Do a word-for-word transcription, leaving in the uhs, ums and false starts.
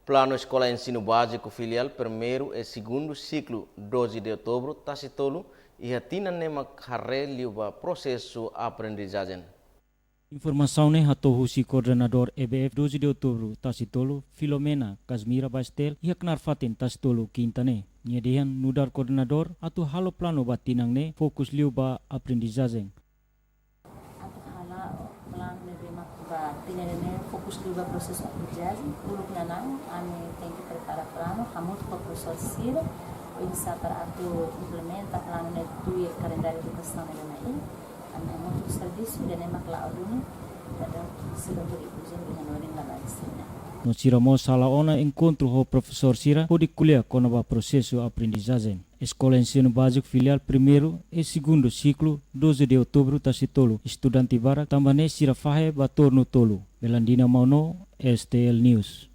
Planu Eskola Ensinu Báziku Filiál primeiru e segundu siklu doze de Outubru Tasi-Tolu iha tinan ne'e mak haree liu ba prosesu aprendizajen. Informasaun ne'e hato'o husi Koordenadór E B F doze de Outubru Tasi-Tolu, Filomena Casmira Bastel, iha knaar fatin Tasi-Tolu, Kinta ne'e. Nia dehan nu'udar koordenadór atu halo planu ba tinan ne'e fokus liu ba aprendizajen. Atu hala'o planu ne'ebé mak ba tinan ne'e fokus liu ba prosesu aprendizajen, uluk nanaun, ami tenke prepara planu, hamutuk ho profesór sira, oinsá para atu implementa planu ne'e tuir kalendáriu edukasaun ne'ebé mak iha, ami hamutuk servisu, ida-ne'e mak la'o duni, ida-ne'e sira hodi uza iha hanorin labarik sira-ne'e. No sira mós hala'o ona enkontru ho profesór sira hodi ko'alia kona-ba prosesu aprendizajen. Eskola Ensinu Báziku Filiál primeiru e segundu siklu doze de Outubru Tasi-Tolu, estudante barak, tanba ne'e sira fahe ba tornu tolu. Belandina Mauno, S T L News.